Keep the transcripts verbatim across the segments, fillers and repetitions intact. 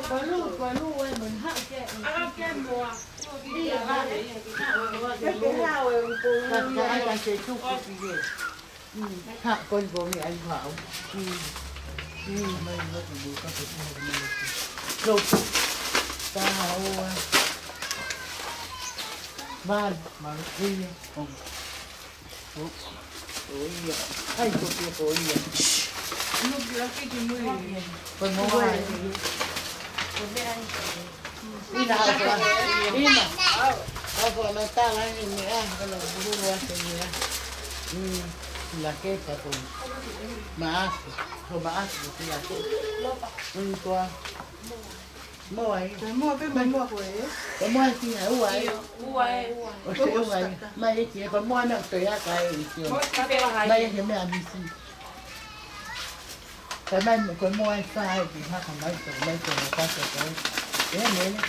Ko e lū, ko e lū, ē, mo e haʻu ke, haʻu ke moa. Ia, haʻu. Ke haʻu e upo. Ka, ka, ka, ke tuku ki he. Mm, haʻu ko e upo me ai haʻu. Mm. Mm. Mai, mai, mai, mai, ka, ka, ka, ka, ka. Lotu. Taha, ua. Valu, valu, ia. Ongo. ʻO, ʻo ia. ʻAi, ko kia ko ia. Ko e moa ē. Ina hapa. Ina. Hapa na tala ni me a, kala bulu wa te ni a. Mm. La ke pa ko. Maʻafu. Ko maʻafu ko kia ko. Mm, ko a. Moa ē. Ko e moa pē, mai moa ko ē. Ko e moa ki he ua ē. ʻIo, ua ē, ua ē. ʻO se ua ē. Mai ē ki he, ko e moa na ʻoku toe aka ē ʻi he. Moa ki he pē wa hai. Mai ē ki he meʻa misi. Ka mai ko e moa ē fā ē ki haka mai, ko mai ko e haka ko ē. ʻE, mene.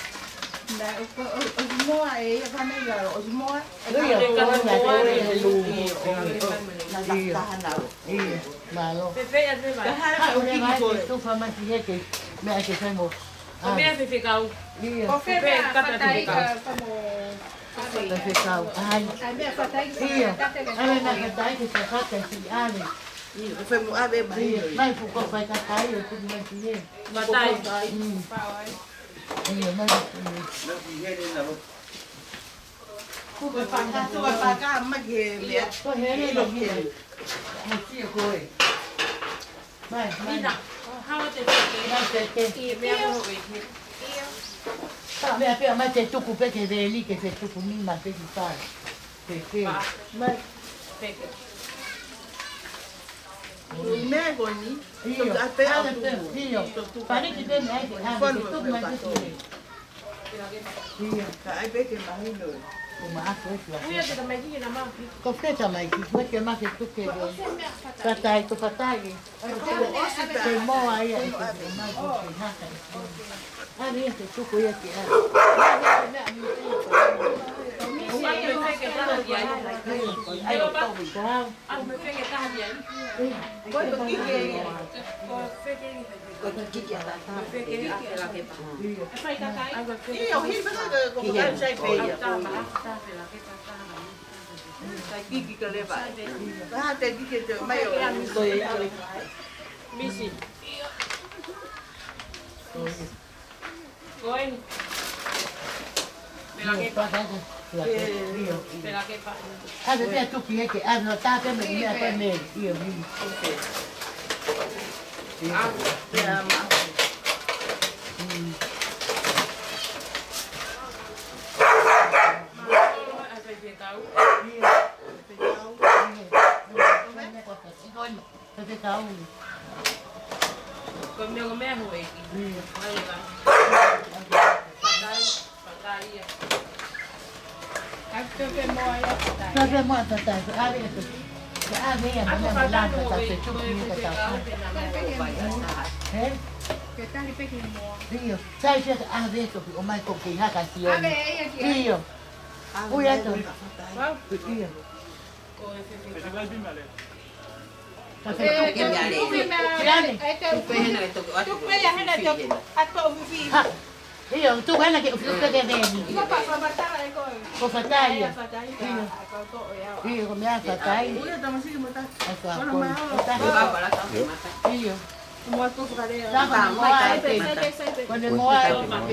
Na, ʻo, ʻo, ʻo, ʻo moa ē, ia ka mai la, ʻo moa. ʻIo, ʻo moa ē, ʻo moa ē, ʻo moa ē. ʻIo. Na, na, taha na, ʻo. ʻIo, mālō. Fefe ia te mai. Ka hara ka uki ki koe. Tufa mai ki heke. Meʻa ke fai mo. Ko meʻa fefekau. ʻIo. Ko fefe kata fefekau. Fefekau. ʻAi. ʻAi meʻa fatai. ʻIo. ʻAi meʻa fatai ke sa kata si ʻave. ʻIo, ko fe mo ʻave mai. ʻIo. Mai fuko fai kakai ʻo tuku mai ki he. Fatai. Mm. ʻIo, mai. Ko e faka, ko e faka, ma ke mea. Ko e hele, ʻilo ke. Mo sia ko ē. Mai, mai. Ina, ʻo hawa te te. Mai te te. ʻI mea mo e. Ka mea pea mai te tuku pē ke veli ke te tuku ni ma pe ki fai. Pe ke. Mai. Pe ke. Mea ko ni. ʻIo. Toki ʻave pē ʻo tuku. ʻIo. Toki tuku. Pare ki pē mea ke ʻave ke tuku mai te tuku. ʻIo. Ka ʻai pē ke mahino. Ko maʻafu ē fua. Uia te tamaiki ke na mafi. Ko fē tamaiki, ko ke ma ke tuke ko. Fatai, ko fatai. Ko moa ia e tuku mai ko ke haka. ʻAve ia ke tuku ia ke ʻave. Ko au. Ko e kikiki ia. Ko e kikiki ia. ʻIo, hi peka ko e kakai sai pē ia. Sai kiki ka leva. Ka te kiki te mai ʻo. Misi. Ko eni. Pela ke pa. ʻIo. Pela ke pa. ʻAve pea tuki ē ke ʻave ʻo tā pē mei meʻa ko ē mei. ʻIo, ʻio. ʻAve pea ma. Mm. ʻAve pea kau. ʻIo. Ko e fekau. Ko e meʻa, ko e meʻa houʻeiki. Mm. Ko e leva. Fatai, fatai ia. Ka ko e moa ia fatai. Ko e moa fatai, ko e ʻave ia. Ko e ʻave ia, ako mo fatai fatai, houʻeiki, ko e fekau, ko e fekau. He? Ke tali pē ki he moa. ʻIo, sai sia ke ʻave ia toki ʻomai ko ke haka sio. ʻAve ia ki ai. ʻIo. Ui atu. Wow. ʻIo. Ko e fefeka. Ka fefeka. Tuku pē hena ke toki ʻatu. Tuku pē ia hena toki ʻatu ʻo fifi. Ha. ʻIo, tuku hena ke ʻufiʻufi ke veni. Ko pa, pa, pa, tala e ko. Ko fatai ia. Fatai ia. ʻIo. Ko e meʻa fatai. Ui, tamasiʻi mata. ʻIo. Ko e moa ko fakalea. Ko e moa. Ko e moa. Ko e moa.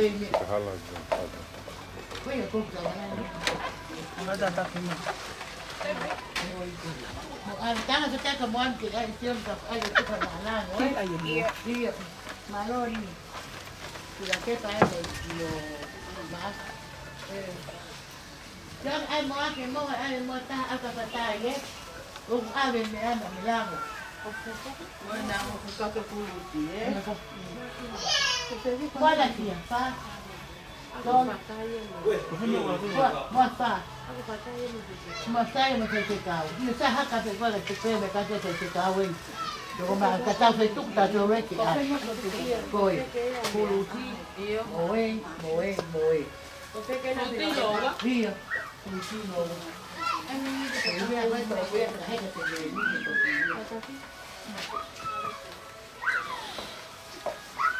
Ko e moa. Mo ʻalu tanga ko teka mo ʻalu ke ʻai sio ka ʻai o tuka na ala, ʻio. ʻIo. Mālō ni. Kula ke pae mo mo ma. ʻE. Ia ʻai mo ake mo ʻai mo taha aka fatai ē. ʻO ʻave meʻa na me lavo. Mo na mo ka ke kuluti ē. Mo la kia fa. Moa, moa fa. Moa fa ia mo fefekau. ʻIo sa haka pe kola te pe me ka te fefekau ē. Toko ma ka tau fetuku ta tau eke a. Ko e. Kuluti. Moe, moe, moe. ʻIo. Kuluti moe. Ko e meʻa mai ko e meʻa ka heka te me ni ko e.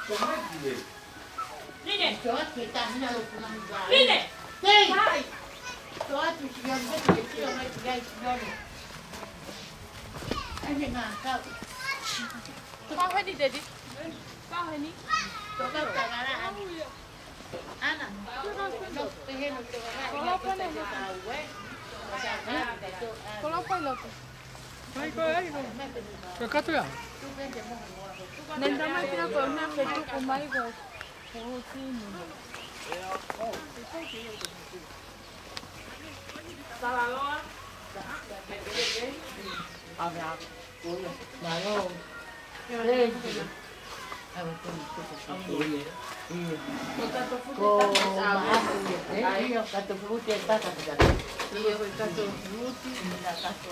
Ko e meʻa ki he. Toa ke tahina lo kuna ni. Mine! Tei! Hai! Toa tu si on ke tu ke si on mai ki ai si on. Ai, he ngā kau. Pau heni, Daddy. Pau heni. Toka tangara, Ana. Ana. No, pehenu tangara. Kolopa ne. Kolopa loto. Mai ko ai ko. Ko kato ia. Nenda mai kia ko na ke tuku mai ko. Ko tini. Salaloa. Ave a. Malo. Thank you. Ko Mahafu, eh, ʻio, kato futi e paka pika. ʻIo, kato futi, na kato.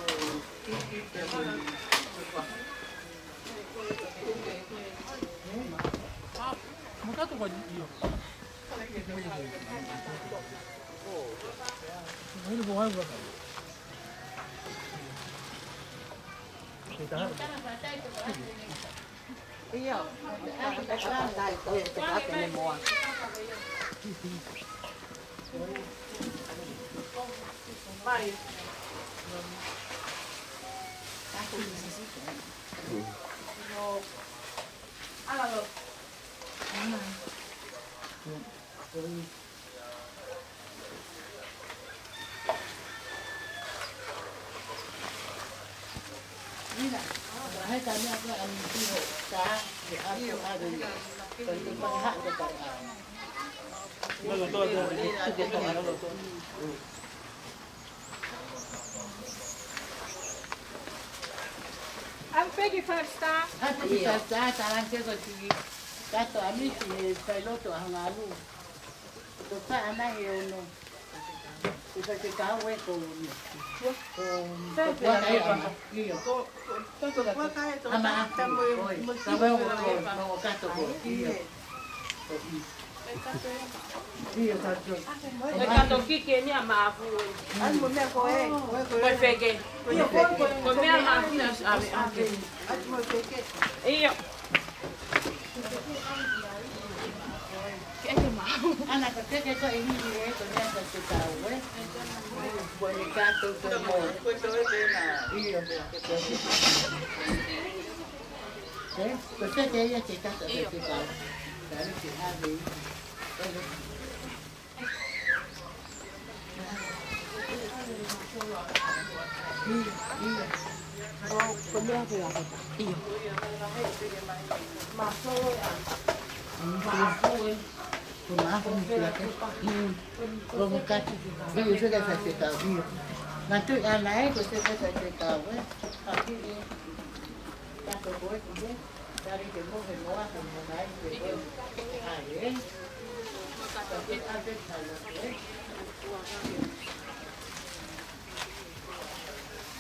Mo kato ko ʻio. Mo ia ko. Mo ia ko ai ko. ʻIo. Mai. ʻAlu pē ki five star. ʻAlu pē ki five star, talange ko e kiʻi kato ʻa Misi he failoto ʻa Hangalu. Ko e taʻa mai he ono. Ko e taʻa ke kau e ko uni. Ko, ko, ko, ko, ʻio. Ko, ko, ko, ko, ko, ama, ʻoi, ka weo ko, ko, ko, kato ko, ʻio. Ko, ʻio. ʻIo, kato. Ko e kato kike ni ʻa Mafu. ʻAi mo meʻa ko e, ko e, ko e feke. Ko e feke. Ko e meʻa Mafu na ave, ave. ʻAi mo feke. ʻIo. Ke ke mau. Ana ka ke ke ko e hili e, ko e meʻa ka ke kau e. Ko e kato ko e mo. ʻIo. E, ko e ke ia ke kato ke ke kau. Kali ke ave.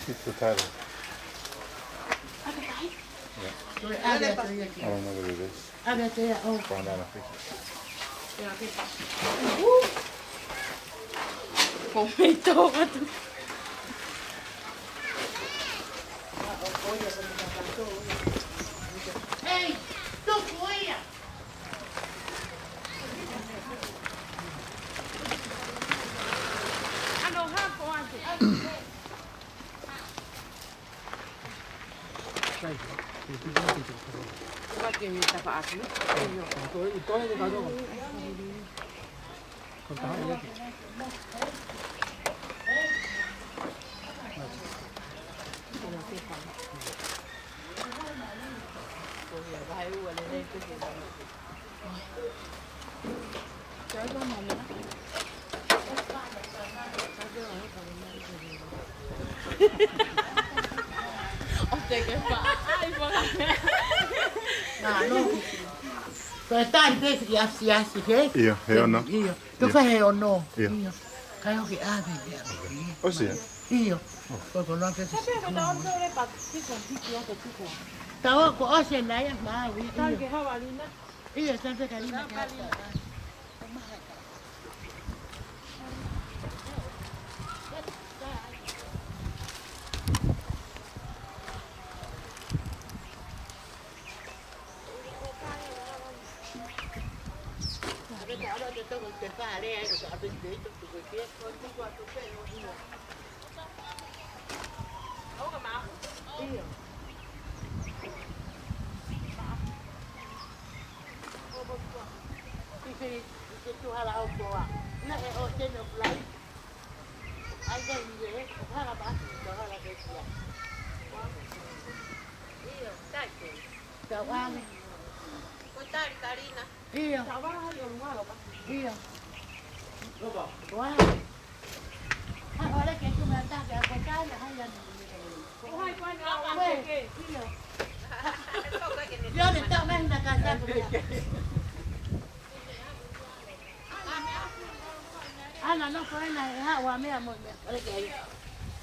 It's the title. Yeah. I don't know what it is. Find out, I think. Ko mei tō atu. Hey, tuku ia. Ko e tali pē ki asiasi, he? ʻIo, he ono. ʻIo. Tuku he ono. ʻIo. ʻIo. Kai hoki ave, ʻio. ʻOsi, ē? ʻIo. Ko e koloa pē ki. Tau ko ʻosi nai a mau, ʻio. Tangi ke havalina. ʻIo, tangi ke kalina ke hapa. Te ala te toko te fale ai, ko te ala te toko te. ʻIo. ʻI se, ʻi se tuhala ʻo koa. Naʻe ʻo tene o fly. Ai kai ni e, ʻo hala ba, ʻo hala ke tia. ʻIo, kai ke. Tau ane. Ko tali Kalina. ʻIo. ʻIo. Ko ai. Ha, ʻo le ke tu me ta ke ko tali, hai ane. ʻIo. ʻIo, le tau mai na ka sa. Ana, no ko ena, e ha, ua mea mo mea.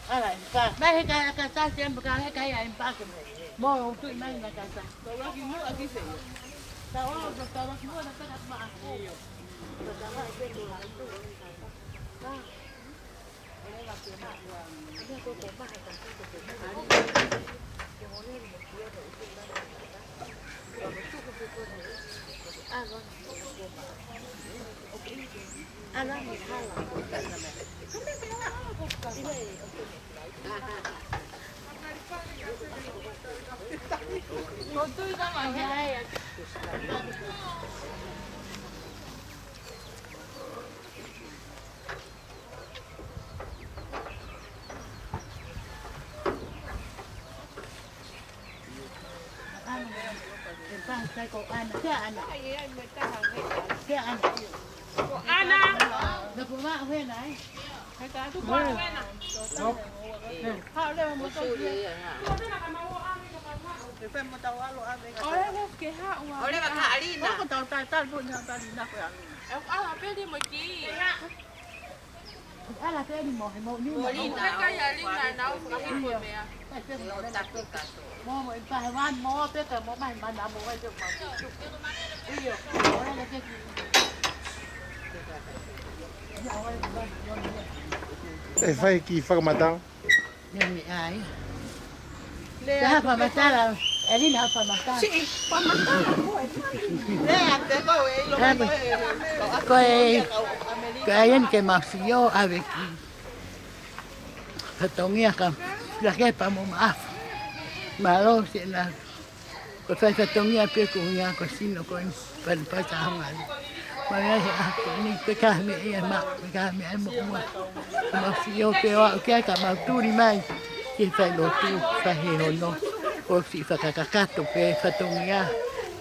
Ala, ka, mai he ka, ka sa siempre ka, he ka ia en pake mo. Mo, tu mai na ka sa. Tau laki mua ki se. Tau, tau laki mua na ka ma. Ana. Ana. Ana. Ana. Ole ke haʻu ʻa. Ole wa ka Alina. Ko ko tau tai tai pun ya Alina ko Alina. E ala peli mo ki. Ala peli mo he mo ni mo. Molina. Kai Alina na o ka he ko mea. Kai peli mo mea. Mo mo i pahe wan mo peka mo mai mana mo wai peka mo. ʻIo. Ole ke ki. ʻE fai ki fakamatala. Ia meʻa ia. Lea ha fakamatala. Elina ha fakamatala. Siʻi fakamatala ko e. Lea te ko e ilo mai ko e. Ko e. Ko e eni ke mafio ʻave ki fatongia ka. Ia ke pa mo maʻafu. Mālō siʻena. Ko e fai fatongia pē ko ia ko sino ko eni. Pali pata hangani. Mai ai he ako ni pe ka me ia ma, pe ka me ai mo ua. Mafio pē ʻo aʻu ki ai ka mau tuli mai. Ke fai lotu, fai he hono. ʻOsi fakakakato pē fatongia.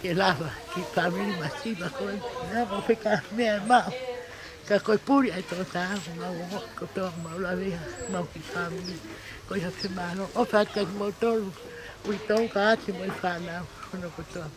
Ke lava, ki fāmili masiva ko eni. Lava pe ka me ai ma. Ka ko e puli ai tō tā, mau o, ko tō mau lavea, mau ki fāmili. Ko ia pē mālō, ʻofa atu kia kimoutolu, ui tō ka ati mo e fānau, hono kotoa.